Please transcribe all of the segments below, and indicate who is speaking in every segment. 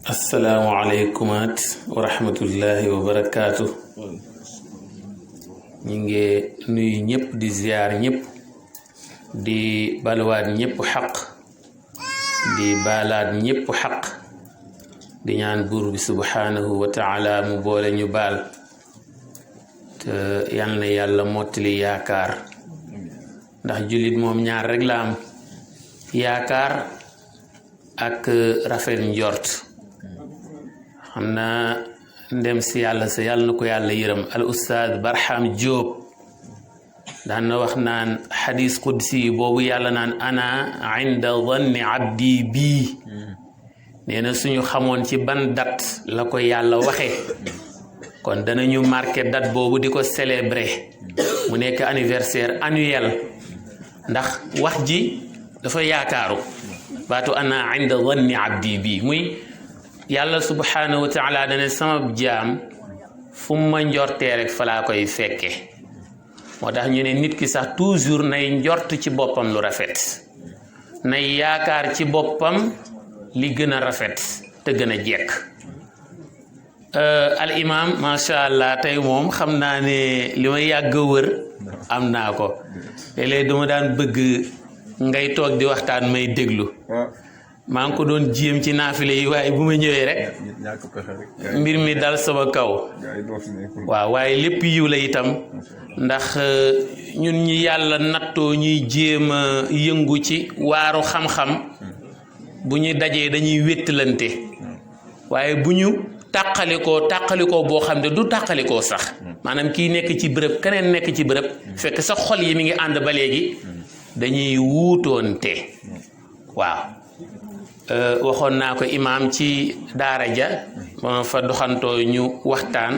Speaker 1: السلام عليكم ورحمة الله وبركاته. نيجي نوي ñep di ziar ñep di balwaat ñep xaq di balaat ñep xaq di ñaan buur bi subhanahu wa ta'ala mu boole ñu baal te yal na yàlla mottali yaakaar ndax julit moom ñaar rek la am yaakaar ak rafet njort xam naa ndem si yàlla sa yàlla na ko yàlla yërëm al ustaad Barham Diop daan na wax naan xadis qudsi boobu yàlla naan ana inda dhanni abdi bii nee na suñu xamoon ci ban date la ko yàlla waxee kon danañu marqué date boobu di ko célébrer mu nekk anniversaire annuel ndax wax ji dafa yaakaaru baatu ana inda dhanni abdi bii muy yàlla subhanahu wa ta'ala dane sama jaam fu ma njortee rek fa laa koy fekke moo tax ñu ne nit ki sax toujours nay njort ci boppam lu rafet nay yaakaar ci boppam li gën a rafet te gën a jekk al imam macha allah tey moom xam naa ne li ma yàgg a wër am naa ko léeg-léeg dama daan bëgg ngay toog di waxtaan may déglu maa ngi ko doon jéem ci naafile yi waaye bu ma ñëwee rek mbir mi dal sama kaw waaw waaye lépp yiw la itam ndax ñun ñi yàlla nattoo ñuy jéem a yëngu ci waaru xam-xam bu ñu dajee dañuy wéttalante waaye bu ñu tàqalikoo boo xam ne du tàqalikoo sax maanaam kii nekk ci bërëb keneen nekk ci bërëb fekk sa xol yi mi ngi ànd ba léegi dañuy wuutoonte waaw waxoon naa ko imaam ci daara ja ma fa doxantoo ñu waxtaan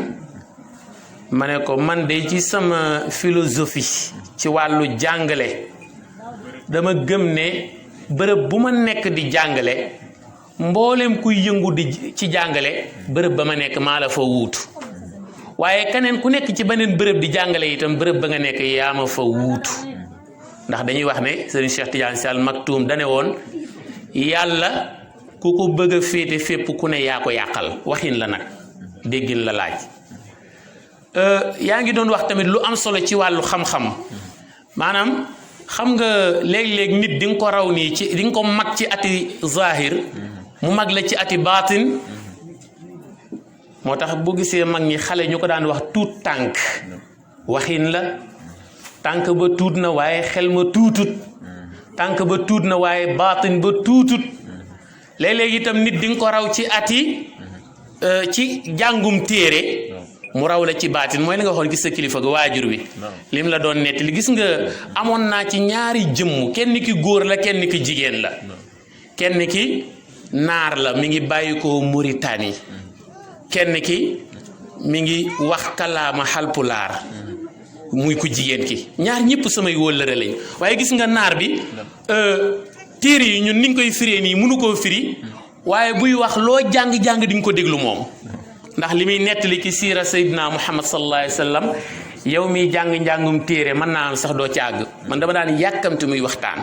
Speaker 1: ma ne ko man de ci sama philosophie ci wàllu jàngale dama gëm ne bërëb bu ma nekk di jàngale mboolem kuy yëngu di ci jàngale bërëb ba ma nekk maa la fa wuutu waaye keneen ku nekk ci beneen bërëb di jàngale itam bërëb ba nga nekk yaa ma fa wuutu ndax dañuy wax ne Serigne Cheikh Tidiane Sy Al Maktoum dane woon yàlla ku ko bëgg a féete fépp ku ne yaa ko yàqal waxin la nag déggin la laaj yaa ngi doon wax tamit lu am solo ci wàllu xam-xam maanaam xam nga léeg-léeg nit di nga ko raw nii ci di nga ko mag ci ati zahir mu mag la ci ati baatin moo tax boo gisee mag ñi xale ñu ko daan wax tuut tànk waxin la tànk ba tuut na waaye xel ma tuutut tànk ba tuut na waaye baatin ba tuutut léeg-léeg itam nit di nga ko raw ci ati ci jàngum téere mu raw la ci baatin mooy li nga waxoon gis sa kilifa ga waajur wi lim la doon nettali gis nga amoon naa ci ñaari jëmm kenn ki góor la kenn ki jigéen la kenn ki naar la mi ngi bàyyi ko Mauritanie kenn ki mi ngi wax kalaama xalpulaar muy ku jigéen ki ñaar ñëpp samay wóllëre lañ waaye gis nga naar bi téere yi ñun niñ koy firee nii mënu koo firi waaye buy wax loo jàng-jàng di nga ko déglu moom ndax li muy nettali ci siira Seydina Muhammad sallallahu alayhi wa sallam yow miy jàng-njàngum téere mën naa am sax doo ci àgg man dama daan yàkkamte muy waxtaan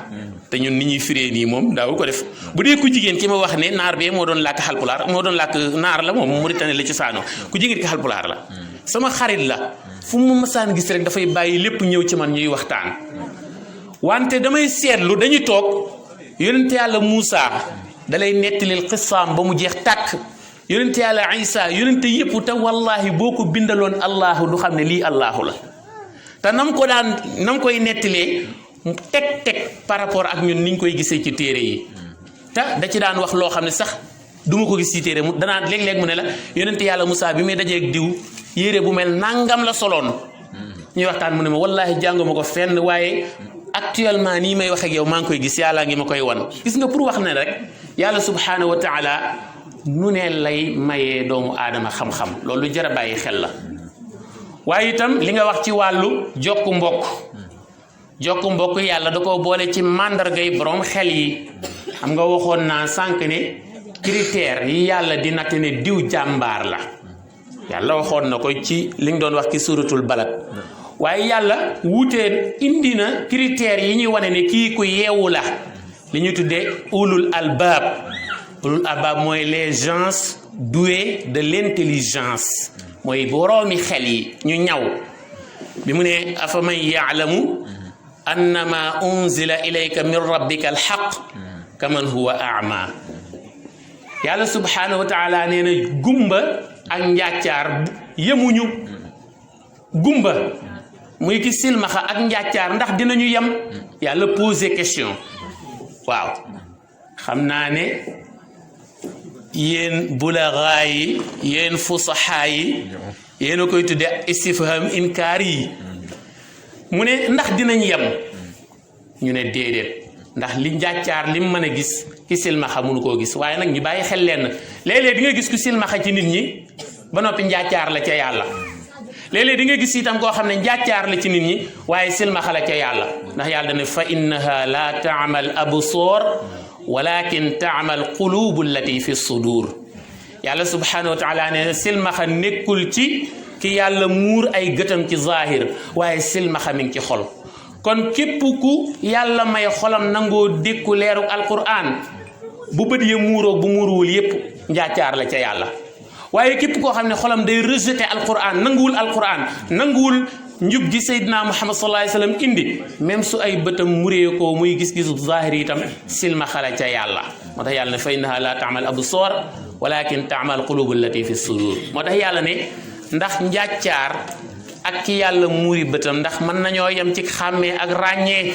Speaker 1: te ñun ni ñuy firee nii moom daawul ko def bu dee ku jigéen ki ma wax ne naar bee moo doon làkk xalpulaar moo doon làkk naar la moom Mauritanie la ci saano ku jigéen ki xalpulaar la sama xarit la fu mu masaan gis rek dafay bàyyi lépp ñëw ci man ñuy waxtaan wante damay seetlu dañuy toog yonent yàlla Muusa dalay nettalil xisaam ba mu jeex tàkk yonent yàlla Isa yonent yëpp te wallahi boo ko bindaloon allahu du xam ne lii allahu la te nam koy nettalee teg par rapport ak ñun niñ koy gisee ci téere yi te da ci daan wax loo xam ne sax du ma ko gis ci téere mu danaa léeg-léeg mu ne la yonent yàlla Muusa bi muy dajeeg diw yére bu mel nangam la soloon ñuy waxtaan mu ne ma wallahi jànguma ko fenn waaye actuellement nii may wax ak yow maa ngi koy gis yàllaa ngi ma koy wan gis nga pour wax ne rek yàlla subhanahu wa taala nu ne lay mayee doomu aadama xam-xam loolu jar a bàyyi xel la waaye itam li nga wax ci wàllu jokku mbokk yàlla da ko boole ci màndargay borom xel yi xam nga waxoon naa sànq ne critères yi yàlla di natt ne diw jàmbaar la yàlla waxoon na ko ci li nga doon wax ci suratul balad waaye yàlla wuutee indi na critères yi ñuy wane ne kii ku yeewu la li ñu tuddee ulul albab mooy les gens doués de l'intelligence mooy boroomi xel yi ñu ñaw bi mu ne afa man yaalamu annama unzila ilayka min rabbika alxaq kaman huwa ama yàlla subhanahu wa taala nee na gumba ak njàccaar yemuñu gumba muy ki silmaxa ak njàccaar ndax dinañu yem yàlla poser question waaw xam naa ne yéen bulagaa yi yéen fusaxaa yi yéen a koy tudde istifham inkaar yi mu ne ndax dinañ yem ñu ne déedéet ndax li njàccaar lim mën a gis ki silmaxa mënu koo gis waaye nag ñu bàyyi xel leen léeg-léeg di nga gis ku silmaxa ci nit ñi ba noppi njàccaar la ca yàlla léeg-léeg di nga gis itam koo xam ne njàccaar la ci nit ñi waaye silmaxa la ca yàlla ndax yàlla dane fa innaha la taamal absar walakin taamal qulubu allati fi sudur yàlla subhanahu wa taala ne silmaxa nekkul ci ki yàlla muur ay gëtam ci zahir waaye silmaxa mi ngi ci xol kon képp ku yàlla may xolam nangoo dékku leeru alquran bu bët ya muuroog bu muuruwul yépp njàccaar la ca yàlla waaye képp koo xam ne xolam day rejeté alquran nanguwul njub gi Seydina Muhammad sallallahu alayhi wasallam indi même su ay bëtam muree ko muy gis-gisu zahir itam silmaxa la ca yàlla moo tax yàlla ne fa innaha la taamal absar walakin taamal qulubu allati fi sudur moo tax yàlla ne ndax njàccaar ak ki yàlla muuri bëtam ndax mën nañoo yem ci xàmmee ak ràññee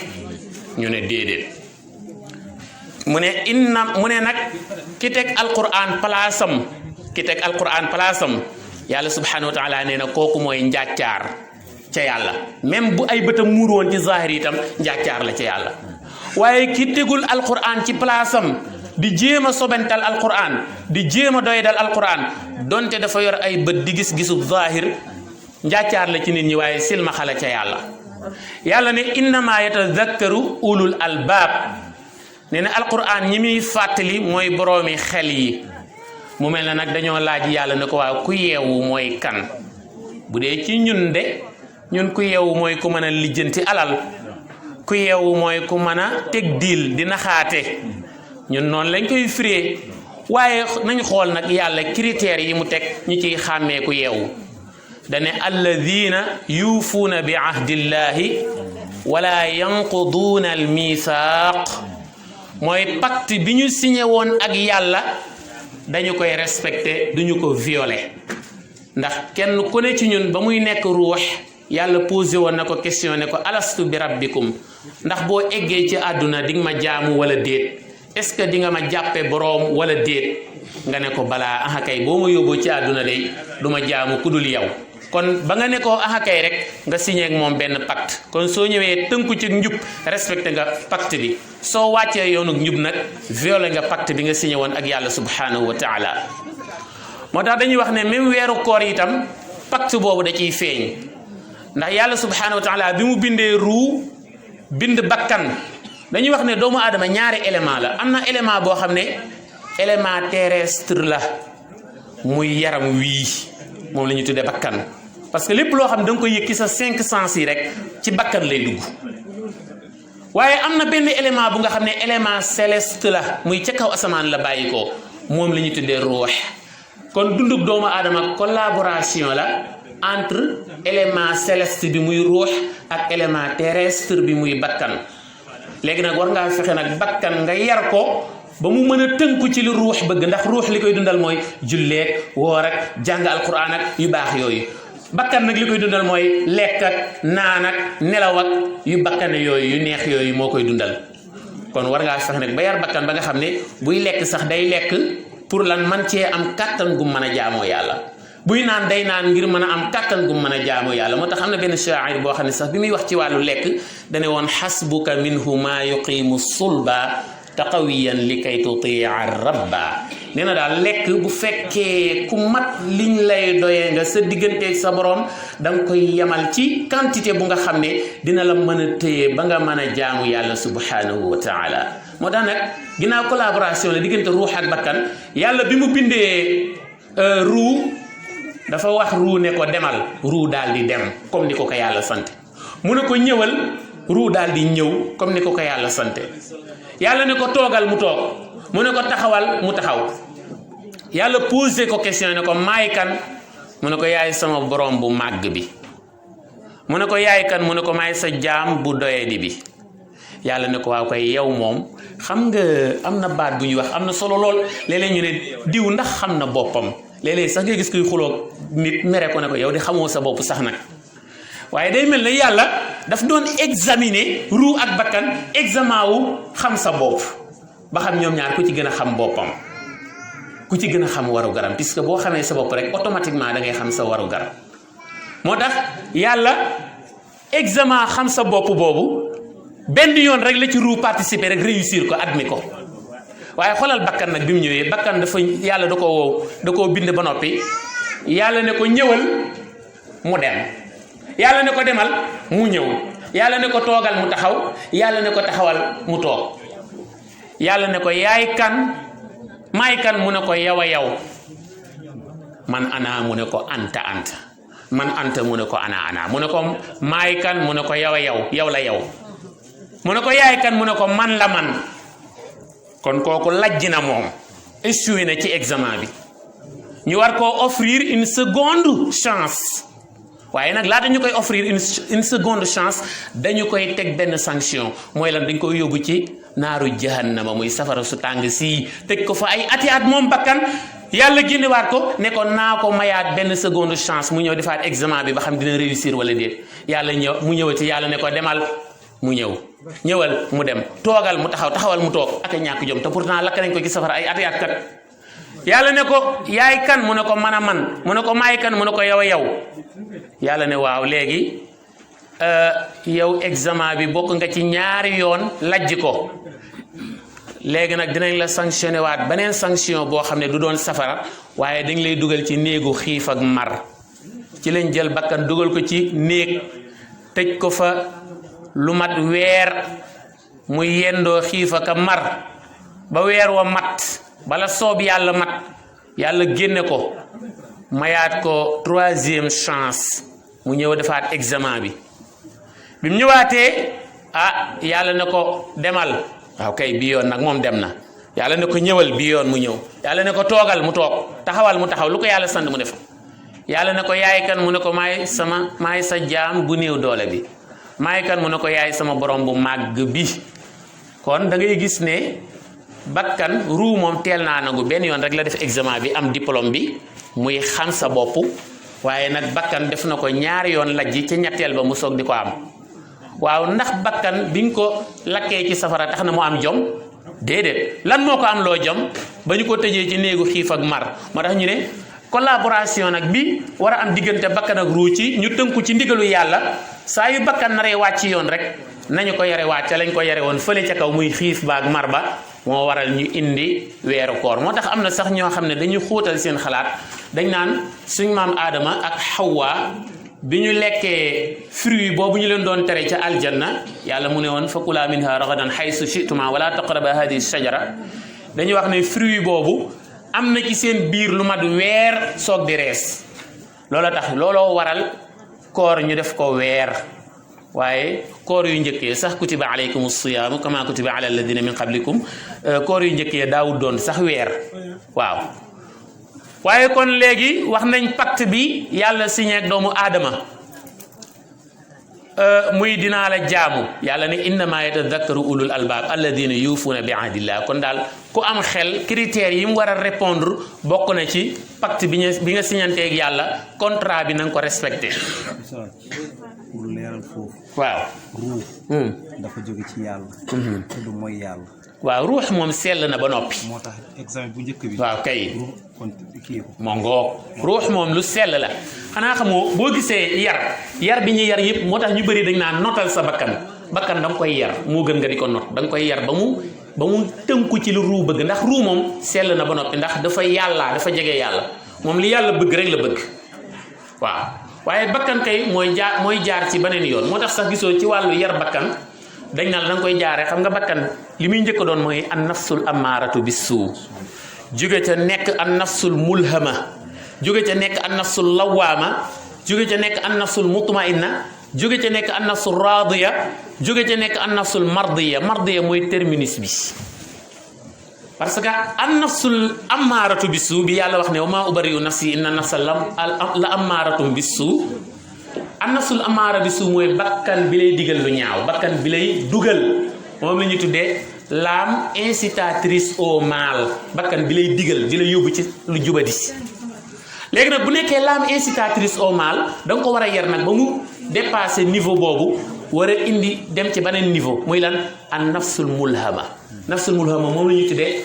Speaker 1: ñu ne déedéet mu ne nag ki teg alquran palaasam yàlla subhanahu wa taala nee na kooku mooy njàccaar ca yàlla même bu ay bëtam muur woon ci zahir itam njàccaar la ca yàlla waaye ki tegul alquran ci palaasam di jéem a sobental alquran di jéem a doydal alquran donte dafa yor ay bët di gis-gisu zahir njàccaar la ci nit ñi waaye silmaxa la ca yàlla ne innama yatadakkaru ulul albaab nee na alquran ñi muy fàttali mooy boroomi xel yi mu mel na nag dañoo laaj yàlla ne ko waaw ku yeewu mooy kan bu dee ci ñun ku yeewu mooy ku mën a lijjanti alal ku yeewu mooy ku mën a teg diil di naxaate ñun noonu lañ koy firee waaye nañ xool nag yàlla critères yi mu teg ñi ciy xàmmee ku yeewu dane alladina yuufuuna bi ahdillahi wala yanquduuna al misaaq mooy pacte bi ñu signé woon ak yàlla dañu koy respecté duñu ko violé ndax kenn ku ne ci ñun ba muy nekk ruux yàlla posé woon na ko question ne ko alastu bi rabbikum ndax boo eggee ci àdduna di nga ma jaamu wala déet est-ce que di nga ma jàppe boroom wala déet nga ne ko balaa aha kay boo ma yóbboo ci àdduna day du ma jaamu ku dul yow kon ba nga ne ko aha kay rek nga signé ak moom benn pacte kon soo ñëwee tënku ci njub respecté nga pacte bi soo wàccee yoonu njub nag violé nga pacte bi nga signé woon ak yàlla subhanahu wa taala moo tax dañuy wax ne même weeru koor itam pacte boobu da ciy feeñ ndax yàlla subhanahu wa taala bi mu bindee ruu bind bakkan dañuy wax ne doomu aadama ñaari élément la am na élément boo xam ne élément terrestre la muy yaram wii moom la ñu tuddee bakkan parce que lépp loo xam da nga koy yëg ci sa 5 sens yi rek ci bakkan lay dugg waaye am na benn élément bu nga xam ne élément céleste la muy ca kaw asamaan la bàyyi ko moom la ñu tuddee ruux kon dundug doomu aadama collaboration la entre élément céleste bi muy ruux ak élément terrestre bi muy bakkan léegi nag war ngaa fexe nag bakkan nga yar ko ba mu mën a tënku ci li ruux bëgg ndax ruux li koy dundal mooy julleek woor ak jàng alquran ak yu baax yooyu bakkan nag li koy dundal mooy lekk ak naan ak nelaw ak yu bakkane yooyu yu neex yooyu moo koy dundal kon war ngaa fexe nag ba yar bakkan ba nga xam ne buy lekk sax day lekk pour lan man cee am kàttan gu mën a jaamoo yàlla buy naan day naan ngir mën a am kàttan gu mën a jaamoo yàlla moo tax am na benn shaa'ir boo xam ne sax bi muy wax ci wàllu lekk dane woon xasbuka minhu maa yuqimu sulba taqawiyan li kay tutia rabba nee na daal lekk bu fekkee ku mat liñ lay doyee nga sa digganteeg sa borom da nga koy yamal ci quantité bu nga xam ne dina la mën a téye ba nga mën a jaamu yàlla subhanahu wa taala moo tax nag ginnaaw collaboration la diggante ruux ak bakkan yàlla bi mu bindee ruu dafa wax ruu ne ko demal ruu daal di dem comme ni ko yàlla sant mu ne ko ñëwal ruu daal di ñëw comme ni ko yàlla sante yàlla ne ko toogal mu toog mu ne ko taxawal mu taxaw yàlla posé ko question ne ko maay kan mu ne ko yaay sama borom bu màgg bi mu ne ko yaay kan mu ne ko maay sa jaam bu doyadi bi yàlla ne ko waaw koy yow moom xam nga am na baat bu ñuy wax am na solo lool léeg-léeg ñu ne diw ndax xam na boppam léeg-léeg sax nga gis kuy xuloog nit mere ko ne ko yow di xamoo sa bopp sax nag waaye day mel ne yàlla daf doon examiner ruu ak bakkan examen wu xam sa bopp ba xam ñoom ñaar ku ci gën a xam boppam ku ci gën a xam waru garam puisque boo xamee sa bopp rek automatiquement da ngay xam sa waru garam moo tax yàlla examen xam sa bopp boobu benn yoon rek la ci ruu participer rek réussir ko admis ko waaye xoolal bakkan nag bi mu ñëwee bakkan dafa yàlla da koo bind ba noppi yàlla ne ko ñëwal mu dem yàlla ne ko demal mu ñëw yàlla ne ko toogal mu taxaw yàlla ne ko taxawal mu toog yàlla ne ko yaay kan maay kan mu ne ko yow a yow man ana mu ne ko anta man anta mu ne ko ana mu ne ko maay kan mu ne ko yow a yow la yow mu ne ko yaay kan mu ne ko man la man kon kooku lajj na moom échoué na ci examen bi ñu war koo offrir une seconde chance waaye nag laata ñu koy offrir une seconde chance dañu koy teg benn sanction mooy lan dañ koy yóbbu ci naaru jahannama muy safara su tàng sii teg ko fa ay ati at moom bakkan yàlla génnewaat ko ne ko naa ko mayaat benn seconde chance mu ñëw defaat examen bi ba xam dina réussir wala déet yàlla mu ñëwati yàlla ne ko demal mu ñëwal mu dem toogal mu taxawal mu toog ak a ñàkk jom te pourtant lakk nañ ko ci safara ay ati at kat yàlla ne ko yaay kan mu ne ko man a man mu ne ko maay kan mu ne ko yow a yow yàlla ne waaw léegi yow examen bi bokk nga ci ñaari yoon lajj ko léegi nag dinañ la sanctionné waat beneen sanction boo xam ne du doon safara waaye dañ lay dugal ci néegu xiif ak mar ci lañ jël bakkan dugal ko ci néeg tëj ko fa lu mat weer muy yendoo xiif ak mar ba weer wa mat bala soob yàlla mat yàlla génne ko mayaat ko 3e chance mu ñëw defaat examen bi mu ñëwaatee yàlla ne ko demal waaw kay bii yoon nag moom dem na yàlla ne ko ñëwal bii yoon mu ñëw yàlla ne ko toogal mu toog taxawal mu taxaw lu ko yàlla sant mu def yàlla ne ko yaay kan mu ne ko maay sa jaam bu néew doole bi maay kan mu ne ko yaay sama borom bu màgg bi kon da ngay gis ne bakkan ruu moom teel naa nangu benn yoon rek la def examen bi am diplôme bi muy xam sa bopp waaye nag bakkan def na ko ñaari yoon lajji ca ñetteel ba mu soog di ko am waaw ndax bakkan biñ ko lakkee ci safara tax na mu am jom déedéet lan moo ko am loo jom ba ñu ko tëjee ci néegu xiif ak mar moo tax ñu ne collaboration nag bi war a am diggante bakkan ak ruu ci ñu tënku ci ndigalu yàlla saa yu bakkan naree wàcc yoon rek nañu ko yare wàcc lañ ko yare woon fële ca kaw muy xiif ba ak mar ba moo waral ñu indi weeru koor moo tax am na sax ñoo xam ne dañuy xóotal seen xalaat dañ naan suñ maam Aadama ak Hawa bi ñu lekkee fruit boobu ñu leen doon tere ca aljanna yàlla mu ne woon fakulaa minha ragadan haysu shi'tuma wala taqraba hadihi shajara dañuy wax ne fruit boobu am na ci seen biir lu mat weer soog di rees looloo waral koor ñu def ko weer waaye koor yu njëkkee sax kutiba alaykum as-siyaamu kama kutiba ala alladina min qablikum koor yu njëkkee daawut doon sax weer waaw waaye kon léegi wax nañ pacte bi yàlla signé ak doomu aadama muy dinaa la jaamu yàlla ne innama yatadakkaru ulul albaab alladina yuufuuna bi ahdillah kon daal ku am xel critères yi mu war a répondre bokk na ci pacte bi nga signanteeg yàlla contrat bi na nga ko respecté
Speaker 2: pour leeral foofu
Speaker 1: waaw
Speaker 2: ruux dafa jóge ci yàlla te du mooy yàlla
Speaker 1: waaw ruux moom sell na ba noppi
Speaker 2: moo tax examen bu njëkk bi
Speaker 1: waaw kay
Speaker 2: ruux kon kii ko
Speaker 1: moo ngoog ruux moom lu sell la xanaa xamoo boo gisee yar bi ñuy yar yëpp moo tax ñu bëri dañ naan notal sa bakkan da nga koy yar moo gën nga di ko not da nga koy yar ba mu tënku ci lu ruu bëgg ndax ruu moom sell na ba noppi ndax dafa jege yàlla moom li yàlla bëgg rek la bëgg waaw waaye bakkan kay mooy jaar ci beneen yoon moo tax sax gisoo ci wàllu yar bakkan dañ naan da nga koy jaaree xam nga bakkan li muy njëkk doon mooy an nafsul amaaratu bis suu jóge ca nekk an nafsul mulhama jóge ca nekk an nafsul lawaama jóge ca nekk an nafsul mutmainna jóge ca nekk an nafsul raadiya jóge ca nekk an nafsul mardiya mooy terminus bi parce que an nafsul ammaaratu bi suu bi yàlla wax ne wa maa ubari'u nafsi inna nafsa la ammaaratum bi suu an nafsul ammaara bi suu mooy bakkan bi lay digal lu ñaaw bakkan bi lay dugal moom la ñu tuddee l'âme incitatrice au mal bakkan bi lay digal di la yóbbu ci lu jubadi léegi nag bu nekkee l'âme incitatrice au mal da nga ko war a yar nag ba mu dépasser niveau boobu war a indi dem ci beneen niveau muy lan an nafsul mulhama moom la ñuy tuddee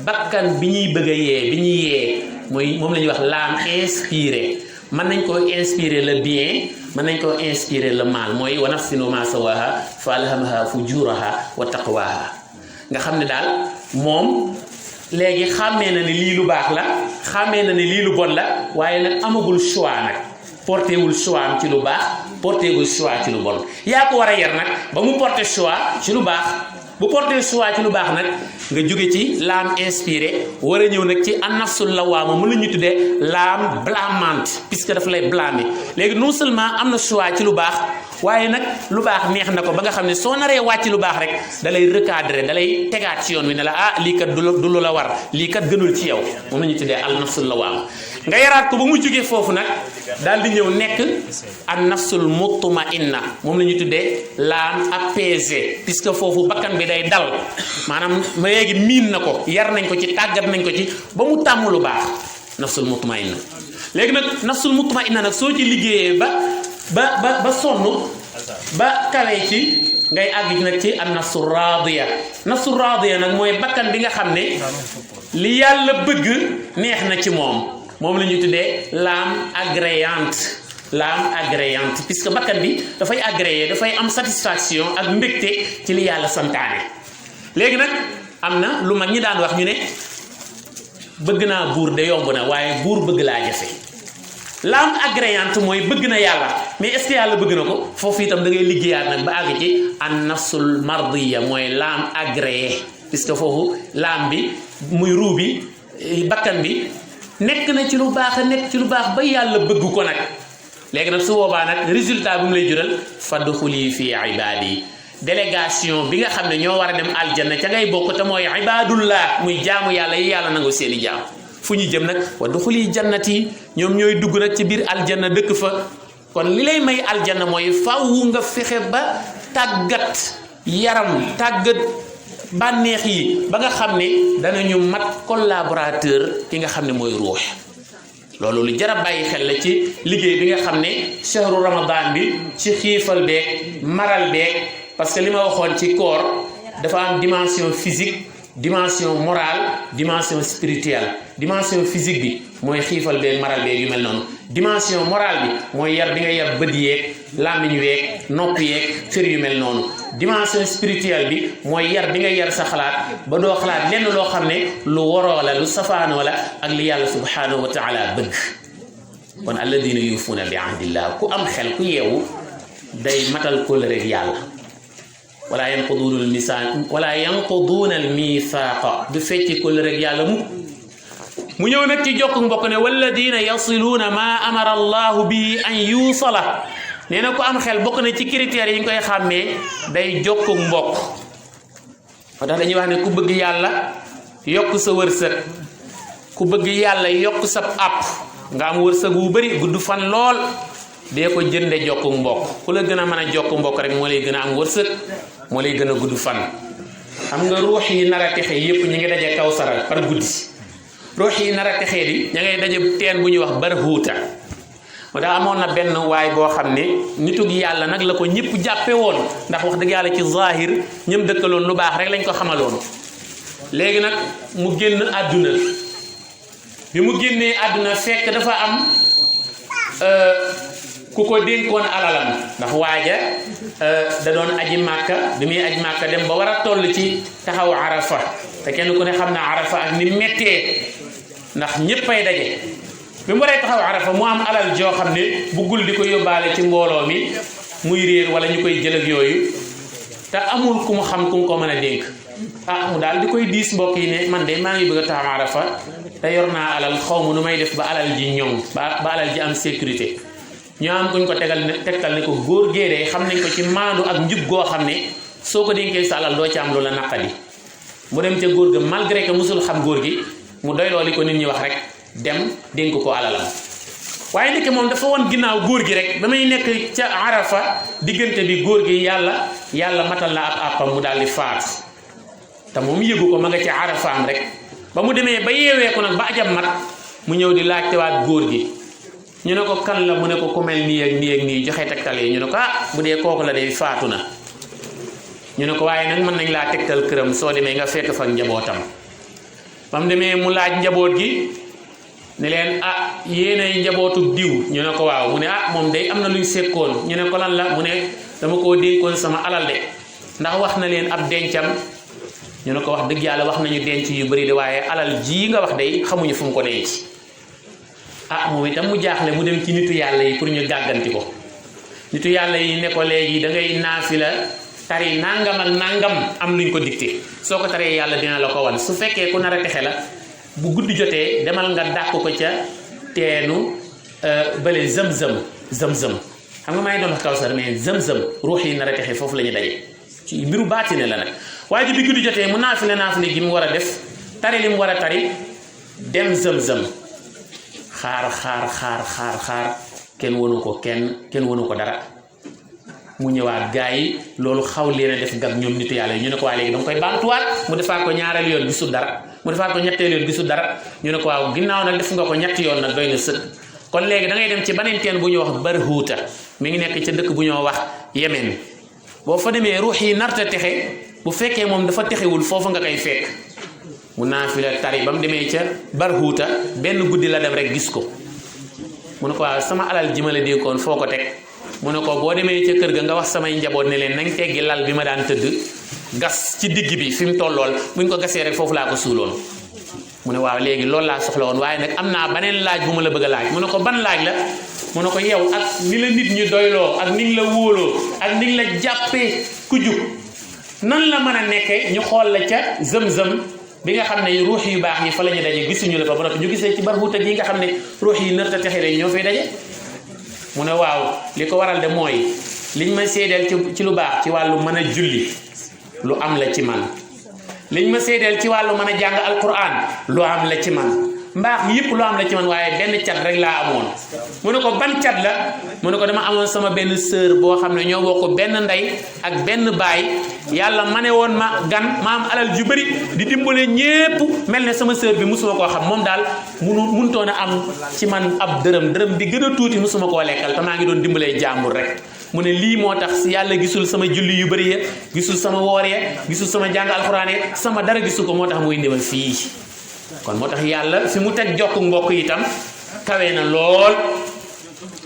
Speaker 1: bakkan bi ñuy bëgg a yee mooy moom la ñuy wax l'âme inspirée mën nañ koo inspirer le bien mën nañ koo inspirer le mal mooy wa nafsin wa maa sawaaha fa alhamaha fujuraha wa taqwaha nga xam ne daal moom léegi xàmmee na ne lii lu baax la xàmmee na ne lii lu bon la waaye nag amagul choix nag porté wul choix am ci lu baax porté wul choix ci lu bon yaa ko war a yar nag ba mu porté choix ci lu baax bu porté choix ci lu baax nag nga jóge ci l'âme inspirée war a ñëw nag ci an nafsul lawaama mu la ñu tuddee l'âme blâmante puisque dafa lay blâmer léegi non seulement am na choix ci lu baax waaye nag lu baax neex na ko ba nga xam ne soo naree wàcc lu baax rek da lay recadrer da lay tegaat ci yoon wi ne la ah lii kat du lu la war lii kat gënul ci yow moom la ñu tuddee al nafsul lawaama nga yaraat ko ba mu jógee foofu nag daal di ñëw nekk an nafsul mutmainna moom la ñu tuddee l'âme apaisée puisque foofu bakkan bi day dal maanaam léegi miin na ko yar nañ ko ci tàggat nañ ko ci ba mu tàmm lu baax nafsul mutmainna léegi nag nafsul mutmainna nag soo ci liggéeyee ba sonn ba kawee ci ngay àgg nag ci an nafsul raadiya nag mooy bakkan bi nga xam ne li yàlla bëgg neex na ci moom la ñu tuddee l'âme agréante puisque bakkan bi dafay agréé dafay am satisfaction ak mbégte ci li yàlla santaane léegi nag am na lu mag ñi daan wax ñu ne bëgg naa buur de yomb na waaye buur bëgg laa jafe l'âme agréante mooy bëgg na yàlla mais est-ce que yàlla bëgg na ko foofu itam da ngay liggéeyaat nag ba àgg ci an nafsul mardiya mooy l'âme agréée puisque foofu l'âme bi muy ruu bi bakkan bi nekk na ci lu baax a nekk ci lu baax ba yàlla bëgg ko nag léegi nag su boobaa nag résultat bi mu lay jural fadxuli fi ibaadi délégation bi nga xam ne ñoo war a dem aljanna ca ngay bokk te mooy ibadullah muy jaamu yàlla yi yàlla nangu seeni jaam fu ñu jëm nag wadxuli jannati ñoom ñooy dugg nag ci biir aljanna dëkk fa kon li lay may aljanna mooy faaw nga fexe ba tàggat yaram tàggat bànneex yi ba nga xam ne danañu mat collaborateur ki nga xam ne mooy ruux loolu lu jar a bàyyi xel la ci liggéey bi nga xam ne shahru ramadan bi ci xiifal beeg maral beeg parce que li ma waxoon ci koor dafa am dimension physique dimension morale dimension spirituelle dimension physique bi mooy xiifal beeg maral beeg yu mel noonu dimension morale bi mooy yar bi nga yar bët yeeg làmmiñ weeg nopp yeeg cër yu mel noonu dimension spirituelle bi mooy yar bi nga yar sa xalaat ba doo xalaat lenn loo xam ne lu waroo la lu safaanoo la ak li yàlla subhanahu wa taala bëgg kon alladina yuufuuna bi ahdillah ku am xel ku yeewu day matal kóllëre yàlla wala yanquduuna al misaaqa du fecci kóllëre yàlla mu ñëw nag ci jokk mbokk ne walladina yasiluuna ma amara allahu bi an yuusala nee na ku am xel bokk na ci critères yi ñu koy xàmmee day jokk mbokk moo tax dañuy wax ne ku bëgg yàlla yokk sa wërsëg ku bëgg yàlla yokk sa àpp nga am wërsëg wu bëri gudd fan lool dee ko jënde jokk mbokk ku la gën a mën a jokk mbokk rek moo lay gën a am wërsëg moo lay gën a gudd fan xam nga ruux yi nar a texe yépp ñu ngi daje kawsara par guddi ruux yi nar a texee di ña ngay daje teen bu ñuy wax barhuuta moo tax amoon na benn waay boo xam ne nitug yàlla nag la ko ñëpp jàppe woon ndax wax dëgg yàlla ci zahir ñëm dëkkaloon lu baax rek lañ ko xamaloon léegi nag mu génn àdduna bi mu génnee àdduna fekk dafa am ku ko dénkoon alalam ndax waaja da doon aji màkka bi muy aji màkka dem ba war a toll ci taxaw arafa te kenn ku ne xam na arafa ak ni mettee ndax ñëppay daje bi mu waree taxaw arafa mu am alal joo xam ne buggul di ko yóbbaale ci mbooloo mi muy réer wala ñu koy jël ak yooyu te amul ku mu xam ku mu ko mën a dénk mu daal di koy diis mbokk yi ne man de maa ngi bëgg a taxaw arafa te yor naa alal xaw ma nu may def ba alal ji ñoŋ ba alal ji am sécurité ñu am kuñ ko tegtal ne ko góor gee de xam nañ ko ci maandu ak njub goo xam ne soo ko dénkee sa alal doo ci am lu la naqadi mu dem ca góor ga malgré que musul xam góor gi mu doy looli ko nit ñi wax rek dem dénk ko alalam waaye ndeke moom dafa woon ginnaaw góor gi rek ba may nekk ca Arafa diggante bi góor gi yàlla matal na ab àppam mu daal di faatu te moom yëgu ko ma nga ca Arafa am rek ba mu demee ba yeewee ko nag ba ajam mat mu ñëw di laajtewaat góor gi ñu ne ko kan la mu ne ko ku mel nii ak nii ak nii joxe tegtal yi ñu ne ko bu dee kooku la day faatu na ñu ne ko waaye nag mën nañ laa tegtal këram soo demee nga fekk fa njabootam ba mu demee mu laaj njaboot gi ne leen yéenay njabootu diw ñu ne ko waaw mu ne moom day am na luñ sekkoon ñu ne ko lan la mu ne dama koo dénkoon sama alal de ndax wax na leen ab dencam ñu ne ko wax dëgg yàlla wax nañu denc yu bari de waaye alal jii nga wax day xamuñu fu mu ko denc moom itam mu jaaxle mu dem ci nitu yàlla yi pour ñu gàgganti ko nitu yàlla yi ne ko léegi da ngay naafila tari nangam ak nangam am luñ ko dicté soo ko taree yàlla dina la ko wan su fekkee ku nar a texe la bu guddi jotee demal nga dàq ko ca teenu bële zëm-zëm xam nga maa ngi doon wax Kawsar mais zëm-zëm ruux yi nar a texe foofu la ñu daje ci mbiru baatine la nag waaye ji bi guddi jotee mu naafile gi mu war a def tari li mu war a tari dem zëm-zëm xaar kenn wonu ko dara mu ñëwaat gaa yi loolu xaw leen a def gag ñoom nitu yàlla yi ñu ne ko waa léegi danga koy baamtuwaat mu defaat ko ñaareel yoon gisul dara mu defaat ko ñetteel yoon gisul dara ñu ne ko waaw ginnaaw nag def nga ko ñetti yoon nag doy na sëkk kon léegi da ngay dem ci beneen teen bu ñuy wax Barhuuta mi ngi nekk ca dëkk bu ñoo wax Yemen boo fa demee ruux yi narta texe bu fekkee moom dafa texewul foofu nga koy fekk mu naafila tari ba mu demee ca Barhuuta benn guddi la dem rek gis ko mu ne ko waaw sama alal ji ma la dénkoon foo ko teg mu ne ko boo demee ca kër ga nga wax samay njaboot ne leen nañ teggi lal bi ma daan tëdd gas ci digg bi fi mu tollool buñ ko gasee rek foofu laa ko suuloon mu ne waaw léegi loolu laa soxla woon waaye nag am naa beneen laaj bu ma la bëgg a laaj mu ne ko ban laaj la mu ne ko yow ak ni la nit ñi doyloo ak ni la wóoloo ak ni la jàppee ku jub nan la mën a nekkee ñu xool la ca zëm-zëm bi nga xam ne ruux yu baax yi fa la ñu daje gisuñu la fa ba noppi ñu gisee ci Barhuuta gi nga xam ne ruux yi nërta texe rek ñoo fay daje mu ne waaw li ko waral de mooy liñ ma seedeel ci lu baax ci wàllu mën a julli lu am la ci man liñ ma seedeel ci wàllu mën a jàng alquran lu am la ci man mbaax yëpp lu am la ci man waaye benn cat rek laa amoon mu ne ko ban cat la mu ne ko dama amoon sama benn sœur boo xam ne ñoo bokk benn ndey ak benn baay yàlla ma ne woon ma gan ma am alal ju bëri di dimbale ñépp mel ne sama sœur bi musuma koo xam moom daal munutoon a am ci man ab dërëm bi gën a tuuti musuma koo lekkal te maa ngi doon dimbalee jàmbur rek mu ne lii moo tax yàlla gisul sama julli yu bëri ya gisul sama woor ya gisul sama jàng alxuraan ya sama dara gisul ko moo tax muy ndimbal fii kon moo tax yàlla fi mu teg jokk mbokk itam kawe na lool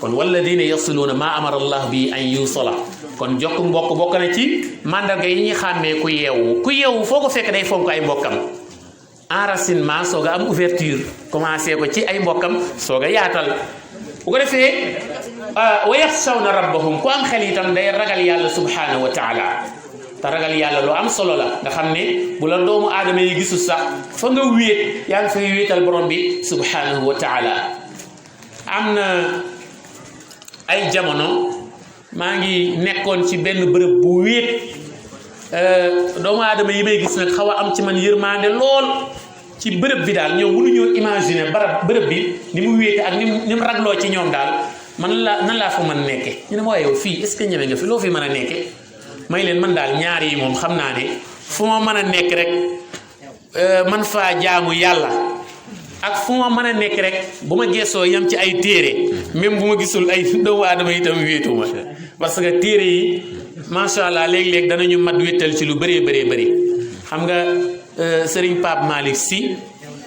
Speaker 1: kon walladina yasiluuna maa amara allah bi an yusala kon jokk mbokk bokk na ci mandarga yi ñuy xàmmee ku yeewu foo ko fekk day fonk ay mbokkam enracinement soog a am ouverture commencé ko ci ay mbokkam soog a yaatal bu ko defee wa yaxshawna rabbahum ku am xel itam day ragal yàlla subhanahu wa taala te ragal yàlla lu am solo la nga xam ne bu la doomu aadama yi gisul sax fa nga wéet yaa ngi fay wéetal borom bi subhanahu wa taala am na ay jamono maa ngi nekkoon ci benn bërëb bu wéet doomu aadama yi may gis nag xaw a am ci man yërmande lool ci bërëb bi daal ñoom mënuñoo imaginer bërëb bi ni mu wéete ak ni mu ragloo ci ñoom daal nan laa fa mën a nekke ñu ne ma waaye yow fii est ce que ñeme nga fi loo fi mën a nekke may leen man daal ñaar yi moom xam naa ne fu ma mën a nekk rek man faa jaamu yàlla ak fu ma mën a nekk rek bu ma geesoo yam ci ay téere même bu ma gisul ay doomu aadama itam wéetuma parce que téere yi macha allah léeg-léeg danañu mat wéttal ci lu bëree bëri xam nga Serigne Pape Malick Sy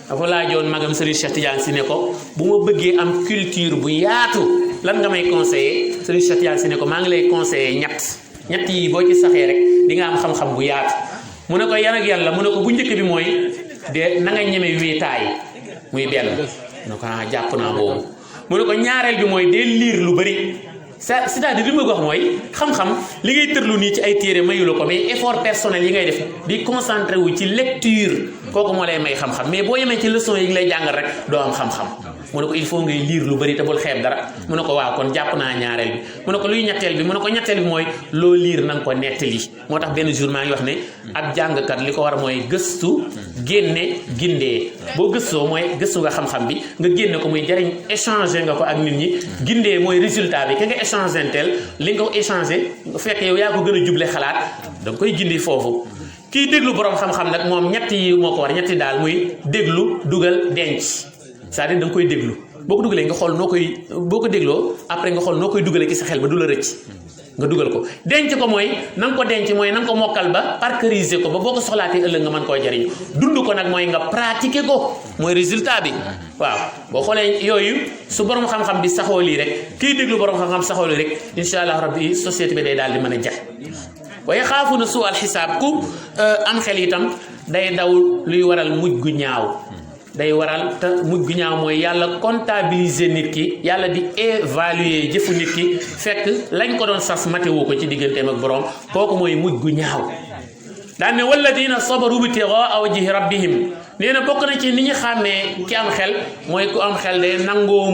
Speaker 1: dafa laajoon magam Serigne Cheikh Tidiane Sy ne ko bu ma bëggee am culture bu yaatu lan nga may conseiller Serigne Cheikh Tidiane Sy ne ko maa ngi lay conseiller ñett yi boo ci saxee rek di nga am xam-xam bu yaatu mu ne ko yan ak yàlla mu ne ko bu njëkk bi mooy de na nga ñeme wéetaay muy benn mu ne ko jàpp naa boobu mu ne ko ñaareel bi mooy dee liir lu bëri c'est-à-dire li ma wax mooy xam-xam li ngay tërlu nii ci ay téere mayu la ko mais effort personnel yi ngay def di concentré wu ci lecture kooku moo lay may xam-xam mais boo yemee ci leçon yi ngi lay jàngal rek doo am xam-xam mu ne ko il faut ngay lire lu bëri te bul xeeb dara mu ne ko waaw kon jàpp naa ñaareel bi mu ne ko luy ñetteel bi mu ne ko ñetteel bi mooy loo lire na nga ko nettali moo tax benn jour maa ngi wax ne ab jàngkat li ko war a mooy gëstu génne gindee boo gëstoo mooy gëstu nga xam-xam bi nga génne ko muy jariñ échanger nga ko ak nit ñi gindee mooy résultat bi ki nga échanger teel li nga ko échanger fekk yow yaa ko gën a juble xalaat da nga koy gindi foofu kii déglu borom xam-xam nag moom ñetti yi moo ko war ñetti daal muy déglu dugal denc c'est-à-dire da nga koy déglu boo ko dugalee nga xool noo koy boo ko dégloo après nga xool noo koy dugalee ci sa xel ba du la rëcc nga dugal ko denc ko mooy na nga ko denc mooy na nga ko mokkal ba parceriser ko ba boo ko soxlaatee ëllëg nga mën koo jariñu dund ko nag mooy nga pratiquer ko mooy résultat bi waaw boo xoolee yooyu su borom xam-xam bi saxoo lii rek kii déglu borom xam-xam saxoo lii rek incha allah rabbi société bi day daal di mën a jax waaye xaafu na suu al xisaab ku am xel itam day daw luy waral mujj gu ñaaw day waral te mujj gu ñaaw mooy yàlla comptabiliser nit ki yàlla di évaluer jëfu nit ki fekk lañ ko doon sas matewu ko ci digganteem ak borom kooku mooy mujj gu ñaaw daan ne walladina sabaru bitigaa wajhi rabbihim nee na bokk na ci ni ñu xàmmee ki am xel mooy ku am xel day nangoo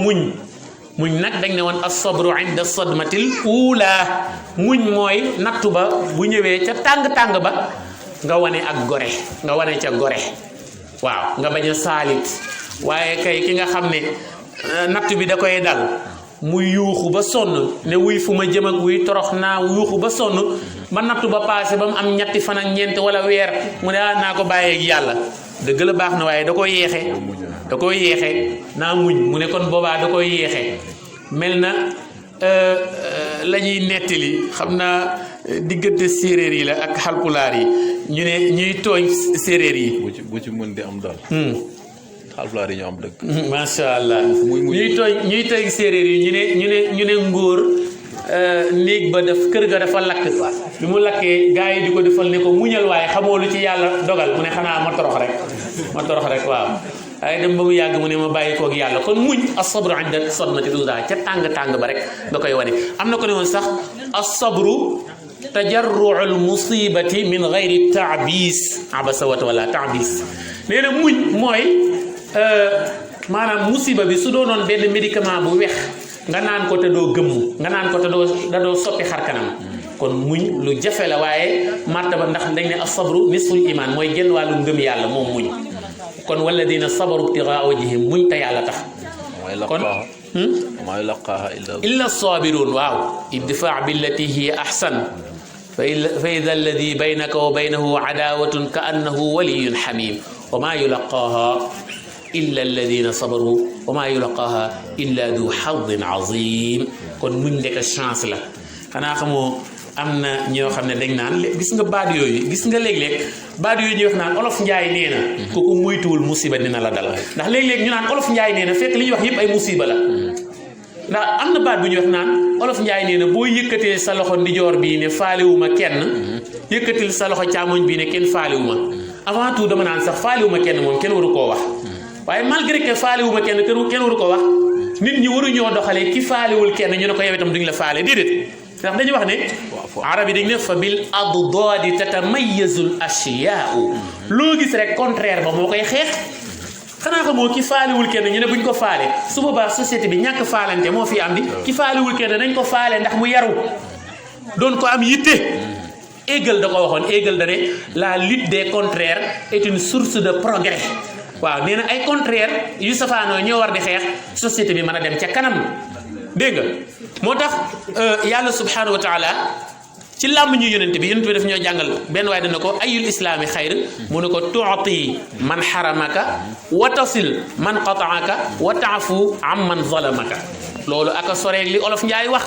Speaker 1: muñ nag dañ ne woon as-sabru inda sadmatil ula muñ mooy nattu ba bu ñëwee ca tàng-tàng ba nga wane ak gore nga wane ca gore waaw nga bañ a saalit waaye kay ki nga xam ne natt bi da koy dal muy yuuxu ba sonn ne wuy fu ma jëm ak wuy torox naa yuuxu ba sonn ba nattu ba paase ba mu am ñetti fan ak ñeent wala weer mu ne naa ko bàyyeeg yàlla dëgg la baax na waaye da koy yeexe naa muñ mu ne kon boobaa da koy yeexe mel na la ñuy nettali xam naa diggante séeréer yi la ak xalpulaar yi ñu ne ñuy tooñ séeréer yi
Speaker 3: bu ci mën di am daal xalpulaar yi ñu am dëgg
Speaker 1: macha allah ñuy tooñ séeréer yi ñu ne ngóor néeg ba def kër ga dafa lakk bi mu lakkee gars yi di ko defal ne ko muñal waaye xamoo lu ci yàlla dogal mu ne xanaa ma torox rek waaw waaye dem ba mu yàgg mu ne ma bàyyi koog yàlla kon muñ as-sabru inda sadmati ula ca tàng-tàng ba rek nga koy wane am na ko ne woon sax as-sabru tajarru'ul musibati min gayri taabis abasa wa tawalla taabis nee na muñ mooy maanaam musiba bi su doonoon benn médicament bu wex nga naan ko te doo gëmm nga naan ko te doo soppi xar kanam kon muñ lu jafe la waaye martaba ndax dañ ne as-sabru nisful iman mooy genn wàllu ngëm yàlla moom muñ kon walladina sabaru ibtigaa wajhihim muñ te yàlla tax kon
Speaker 3: maa yulaqaaha
Speaker 1: illa saabirun waaw idfaa billati hiya ahsan fa ida alladi baynaka wa baynahu adaawatun ka annahu waliyun xamim wa maa yulaqaaha illa alladina sabaru wa maa yulaqaaha illa du xadin azim kon muñ ndeka chance la xanaa xamoo am na ñoo xam ne dañ naan gis nga baat yooyu gis nga léeg-léeg baat yooyu ñuy wax naan olof njaay nee na ku ko moytuwul musiba dina la dal ndax léeg-léeg ñu naan olof njaay nee na fekk li ñuy wax yëpp ay musiba la ndax am na baat bu ñuy wax naan olof njaay nee na boo yëkkatee sa loxo ndijoor bii ne faalewuma kenn yëkkatil sa loxo càmmoñ bii ne kenn faalewuma avant tout dama naan sax faalewuma kenn moom kenn waru koo wax waaye malgré que faalewuma kenn kenn waru koo wax nit ñi waruñoo doxalee ki faalewul kenn ñu ne ko yow itam duñ la faale déedéet ndax dañuy wax ne arab yi dañ ne fa bil addaadi tatamayazu l ashiyaau loo gis rek contraire ba moo koy xeex xanaa xamoo ki faalewul kenn ñu ne buñ ko faale su boobaa société bi ñàkk faalante moo fi am di ki faalewul kenn nañ ko faale ndax mu yaru doon ko am yitte Hegel da ko waxoon Hegel da ne la lutte des contraires est une source de progrès waaw nee na ay contraire yu safaanoo ñoo war di xeex société bi mën a dem ca kanam dégg nga moo tax yàlla subhanahu wa taala ci làmm ñu yonent bi daf ñoo jàngal benn waaye dana ko ayul islaami xayr mu ne ko tuuti man xaramaka wa tasil man qataaka wa taafu am man zalamaka loolu aka soreeg li olof njaay wax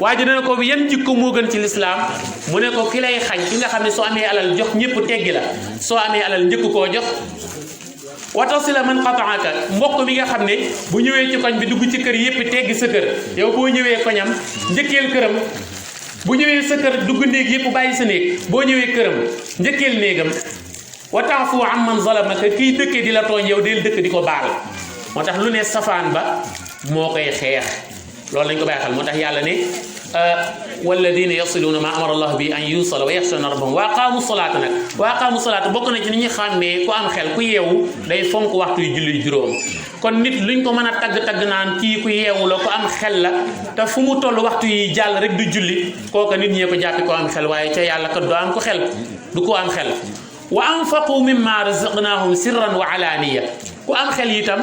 Speaker 1: waa ji dana ko bi yan jikko moo gën ci lislaam mu ne ko ki lay xañ ki nga xam ne soo amee alal jox ñëpp teggi la soo amee alal njëkk koo jox watasila man qataaka mbokk mi nga xam ne bu ñëwee ci koñ bi dugg ci kër yëpp teggi sa kër yow boo ñëwee koñam njëkkeel këram bu ñëwee sa kër dugg néeg yëpp bàyyi sa néeg boo ñëwee këram njëkkeel néegam wa taafu am man zalamaka kiy dëkke di la tooñ yow del dëkk di ko baal moo tax lu ne safaan ba moo koy xeex loolu lañ ko bàyyi xel moo tax yàlla ne walladina yasiluuna ma amara allah bi an yusala wa yaxshawna rabbahum wa aqaamu salaata nag wa aqaamu salaata bokk na ci ni ñuy xàmmee ku am xel ku yeewu day fonk waxtu yu julli juróom kon nit luñ ko mën a tagg naan kii ku yeewu la ko am xel la te fu mu toll waxtu yi jàll rek du julli kooka nit ñee ko jàppi ko am xel waaye ca yàlla kat du am ko xel du ko am xel wa anfaqu mimma razaqnahum sirran wa alaaniya ku am xel itam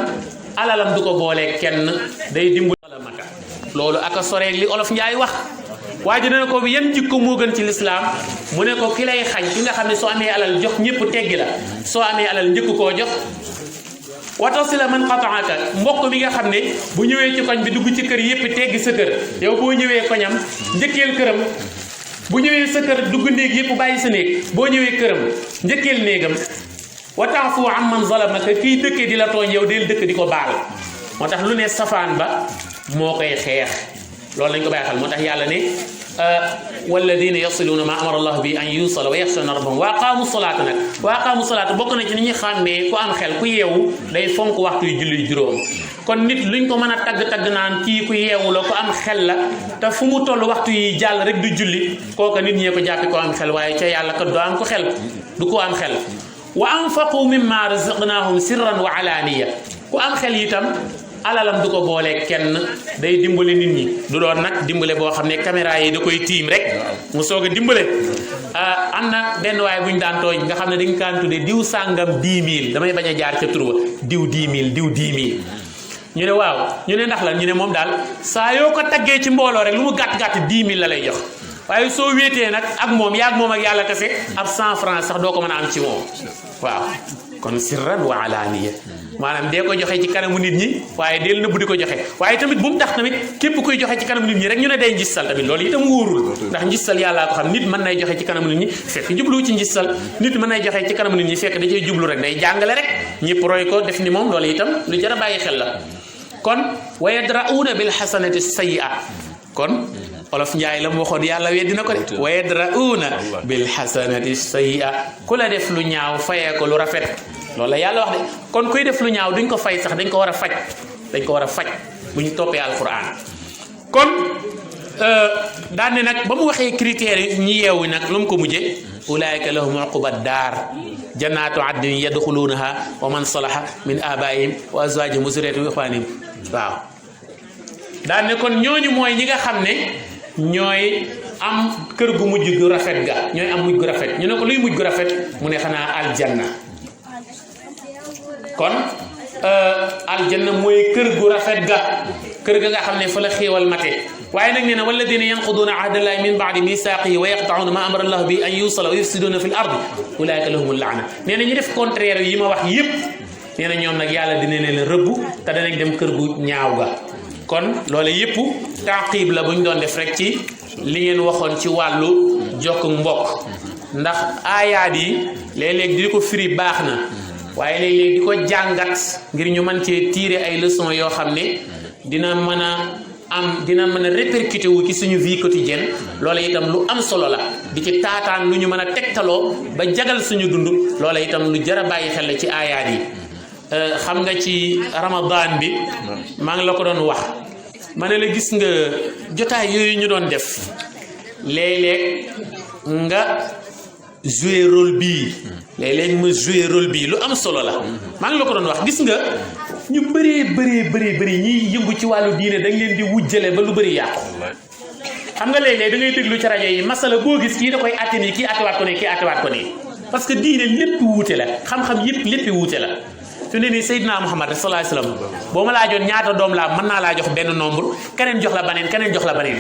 Speaker 1: alalam du ko boolee kenn day dimbali la maka loolu aka soreeg li olof Njaay wax waa ji dana ko bi yan jikko moo gën ci lislaam mu ne ko ki lay xañ ki nga xam ne soo amee alal jox ñëpp teggi la soo amee alal njëkk koo jox watasila man qataaka mbokk mi nga xam ne bu ñëwee ci koñ bi dugg ci kër yëpp teggi sa kër yow boo ñëwee koñam njëkkeel këram bu ñëwee sa kër dugg néeg yëpp bàyyi sa néeg boo ñëwee këram njëkkeel néegam wa ta'fu amman zalamaka kii dëkkee di la tooñ yow del dëkk di ko baal moo tax lu ne safaan ba moo koy xeex loolu lañ ko bàyyi xel moo tax yàlla ne walladina yasiluuna ma amara allah bi an yusala wa yaxshawna rabbahum wa aqaamu salaata nag wa aqaamu salaata bokk na ci ni ñuy xàmmee ku am xel ku yeewu day fonk waxtu yu julli juróom kon nit luñ ko mën a tagg naan kii ku yeewu la ko am xel la te fu mu toll waxtu yi jàll rek du julli kooka nit ñee ko jàppi ko am xel waaye ca yàlla kat du am ko xel du ko am xel wa anfaqu mimma razaqnahum sirran wa alaaniya ku am xel itam alalam du ko boolee kenn day dimbale nit ñi du doon nag dimbale boo xam ne caméra yi da koy tiim rek mu soog a dimbale am na benn waaye bu ñu daan tooñ nga xam ne dañ kaan tuddee diw sàngam 10 000 damay bañ a jaar ca tur ba diw 10 000 diw 10 000 ñu ne waaw ñu ne ndax la ñu ne moom daal saa yoo ko taggee ci mbooloo rek lu mu gàtt-gàtt 10 000 la lay jox waaye soo wéetee nag ak moom yaag moom ak yàlla kese ab 100 francs sax doo ko mën a am ci moom waaw kon sirran wa alaaniya maanaam dee ko joxe ci kanamu nit ñi waaye deel nëbbu di ko joxe waaye tamit bu mu tax tamit képp kuy joxe ci kanamu nit ñi rek ñu ne day njissal tamit loolu itam wóorul ndax njissal yàllaa ko xam nit mën nay joxe ci kanamu nit ñi fekk jublu ci njissal nit mën nay joxe ci kanamu nit ñi fekk da cay jublu rek day jàngale rek ñëpp roy ko def ni moom loolu itam lu jar a bàyyi xel la kon wa yadra'uuna bil hasanati sayyi'a kon olof Njaay la mu waxoon yàlla weddi na ko de wa yadra'uuna bil hasanati sayyi'a ku la def lu ñaaw fayee ko lu rafet loolu la yàlla wax de kon kuy def lu ñaaw duñ ko fay sax dañ ko war a faj bu ñu toppee alquran kon daan ne nag ba mu waxee critères yi ñi yeewu nag lu mu ko mujjee ulaayika lahum uquba daar jannaatu adnin yadxuluunaha wa man salaha min abaihim wa azwajihim wa zurriyatihim wa ixwanihim waaw daan ne kon ñooñu mooy ñi nga xam ne ñooy am kër gu mujj gu rafet ga ñooy am mujj gu rafet ñu ne ko luy mujj gu rafet mu ne xanaa aljanna kon aljanna mooy kër gu rafet ga kër ga nga xam ne fa la xéewal mate waaye nag nee na walladina yanquduuna ahdallahi min baadi misaaqihi wa yaqta'uuna ma amara allahu bi an yusala wa yufsiduuna fi l ardi ulaika lahumul laana nee na ñu def contraire yi ma wax yépp nee na ñoom nag yàlla dina leen rëbb te danañ dem kër gu ñaaw ga kon loolu yépp taqib la bu ñu doon def rek ci li ngeen waxoon ci wàllu jokk mbokk ndax aayaat yi léeg-léeg di ko firi baax na waaye léeg-léeg di ko jàngat ngir ñu mën cee tirer ay leçons yoo xam ne dina mën a répercuter wu ci suñu vie quotidienne loola itam lu am solo la di ci taataan lu ñu mën a tegtaloo ba jagal suñu dund loola itam lu jar a bàyyi xel la ci aayaat yi xam nga ci ramadan bi maa ngi la ko doon wax ma ne la gis nga jotaay yooyu ñu doon def léeg-léeg nga jouer rôle bii léeg-léeg ma jouer rôle bii lu am solo la maa ngi la ko doon wax gis nga ñu bëree ñiy yëngu ci wàllu diine dañ leen di wujjale ba lu bëri yàqu xam nga léeg-léeg da ngay déglu ci rajo yi masala boo gis kii da koy àtte nii kii àttewaat ko ne kii àttewaat ko nii parce que diine lépp wuute la xam-xam yëpp lépp wuute la fi ne nii Seydina Muhammad sallallahu alayhi wasallam boo ma laajoon ñaata doom laa mën naa laa jox benn nombre keneen jox la baneen keneen jox la baneen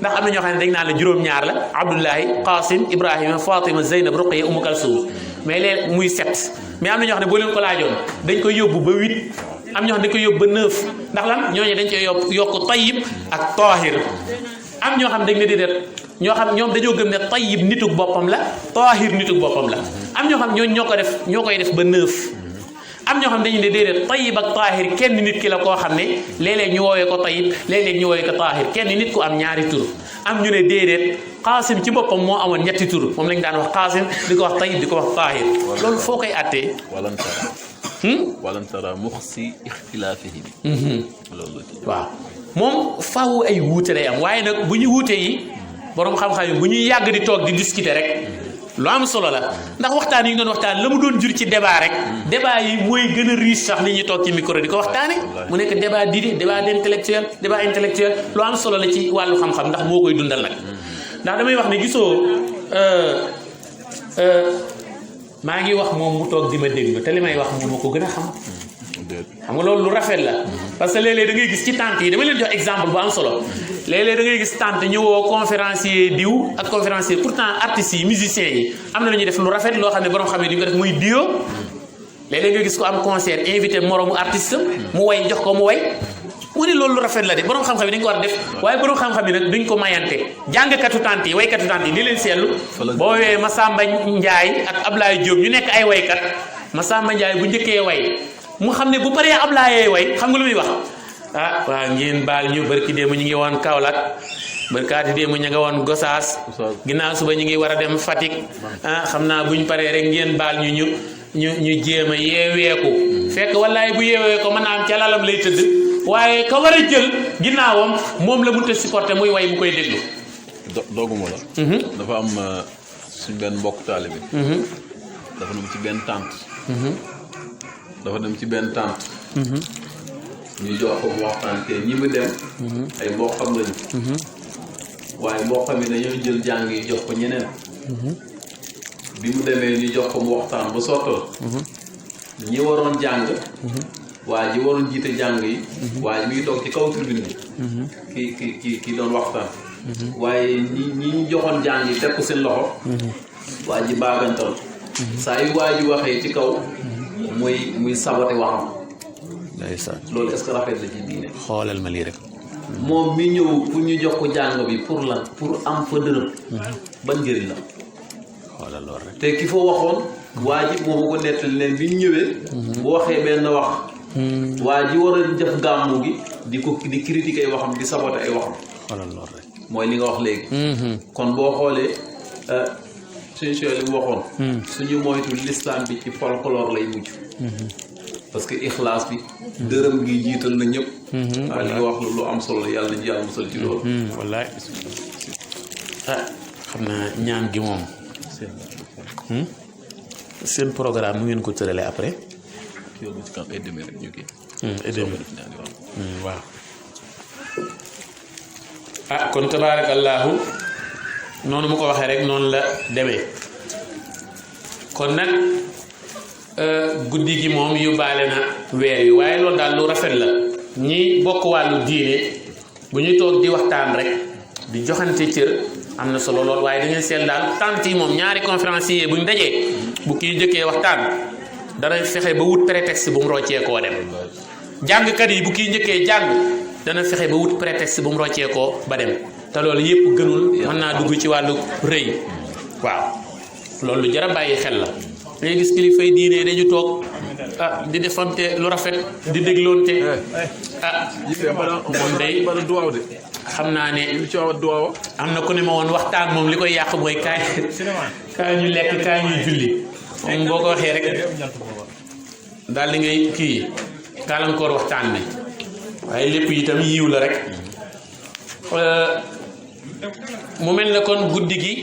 Speaker 1: ndax am na ñoo xam ne dañ naan la juróom-ñaar la Abdullahi Qasim Ibrahima Fatima Zeynab Ruqayya Umu Kalsum mais léegi muy 7 mais am na ñoo xam ne boo leen ko laajoon dañ koy yóbbu ba 8 am ñoo xam ne dañ koy yóbbu ba 9 ndax lan ñooñu dañ koy yokk tayyib ak taahir am ñoo xam dañ ne déedéet ñoo xam ñoom dañoo gëm ne tayyib nitug boppam la taahir nitug boppam la am ñoo xam ñooñu ñoo koy def ba 9 am ñoo xam dañu ne déedéet tayyib ak taahir kenn nit ki la koo xam ne léeg-léeg ñu woowee ko tayyib léeg-léeg ñu woowee ko taahir kenn nit ku am ñaari tur am ñu ne déedéet Qaasim ci boppam moo amoon ñetti tur moom lañu daan wax Qaasim di ko wax tayyib di ko wax taahir loolu foo koy attee
Speaker 3: walan tara muxsi ixtilaafihim
Speaker 1: waaw moom faaw ay wuute lay am waaye nag bu ñu wuute yi borom xam-xam yi bu ñuy yàgg di toog di discuter rek lu am solo la ndax waxtaan yi ñu doon waxtaan la mu doon jur ci débat rek débat yi mooy gën a riche sax li ñuy toog ci micro di ko waxtaane mu nekk débat d'idée débat d'intellectuel débat intellectuel lu am solo la ci wàllu xam-xam ndax moo koy dundal nag ndax damay wax ne gisoo maa ngi wax moom mu toog di ma déglu te li may wax moom moo ko gën a xam xam nga loolu lu rafet la parce que léeg-léeg da ngay gis ci tante yi dama leen jox exemple bu am solo léeg-léeg da ngay gis tante ñëwoo conférencier diw ak conférencier pourtant artistes yi musiciens yi am na lu ñuy def lu rafet loo xam ne borom xam ne di nga def muy duo léeg-léeg nga gis ko am concert invité moroomu artiste mu way jox ko mu way mu ne loolu lu rafet la de borom xam-xam yi dañ ko war a def waaye borom xam-xam yi nag duñ ko mayante jàngkatu tante yi waykatu tante yi ni leen seetlu boo woowee Massamba Ndiaye ak Ablaye Diop ñu nekk ay waykat Massamba Ndiaye bu njëkkee way mu xam ne bu paree Ablaye way xam nga lu muy wax ah waa ngeen baal ñu barki démb ñu ngi woon Kaolack barkaati démb ñu nga woon Gosaas ginnaaw suba ñu ngi war a dem Fatick ah xam naa buñ paree rek ngeen baal ñu jéem a yeeweeku fekk wallaay bu yeewee ko mën naa am ca lalam lay tëdd waaye ka war a jël ginnaawam moom la mënut a supporter muy way mu koy déglu.
Speaker 3: dooguma la. dafa am suñ benn mbokk taalibe dafa dem ci benn tànt. ñu jox ko mu waxtaan te ñi mu dem. ay mbokkam lañu. waaye mbokkam yi dañoo jël jàng yi jox ko ñeneen. bi mu demee ñu jox ko mu waxtaan ba sottal. ñi waroon jàng. waa ji waroon jiite jàng yi. waaye mi ngi toog ci kaw tribune bi. ki doon waxtaan. waaye ñi ñu joxoon jàng yi teg ko seen loxo. waa ji baagantal. saa yu waa ji waxee ci kaw. muy sabote waxam.
Speaker 1: ndeysaan
Speaker 3: loolu est-ce que rafet la ci diine.
Speaker 1: xoolal ma lii rek.
Speaker 3: moom mi ñëw pour ñu jox ko jàng bi pour lan pour am fa dërëm. ban njëriñ la.
Speaker 1: xoolal loolu rek.
Speaker 3: te ki fa waxoon. waa ji moo ko nettali leen bi ñu ñëwee. bu waxee benn wax. waa ji war a def gàmmu gi di critiquer ay waxam di saboter ay waxam.
Speaker 1: xoolal loolu rek.
Speaker 3: mooy li nga wax léegi. kon boo xoolee suñu chef li mu waxoon. suñu moytu l'islam bi ci folklore lay mujj. parce que ixlaas bi. dërëm gi jiital na ñëpp. waaw li nga wax lu am solo la yàlla nañu yàlla musal ci loolu.
Speaker 1: wallaay ah xam naa ñaan gi moom. seen programme mu ngeen ko tëralee après.
Speaker 3: yow ci kan ay demee rek ñu kii.
Speaker 1: ay demee waaw. ah kon tabaarakallaahu noonu mu ko waxee rek noonu la demee kon nag guddi gi moom yóbbaale na weer yi waaye loolu daal lu rafet la ñi bokk wàllu diine bu ñu toog di waxtaan rek di joxante cër am na solo lool waaye da ngeen seet daal tant yi moom ñaari conférencier bu ñu dajee bu kii njëkkee waxtaan dana fexe ba wut prétexte bu mu rocceekoo dem jàngkat yi bu kii njëkkee jàng dana fexe ba wut prétexte bu mu rocceekoo ba dem te loolu yëpp gënul mën naa dugg ci wàllu rëy waaw loolu lu jar a bàyyi xel la ngay gis kilifay diine dañu toog di defante lu rafet di dégloonte moom day xam naa ne am na ku ne ma woon waxtaan moom li koy yàq mooy kaay ñu lekk kaay ñu julli moom boo ko waxee rek daal di ngay kii gàllankoor waxtaan bi waaye lépp itam yiw la rek mu mel ne kon guddi gi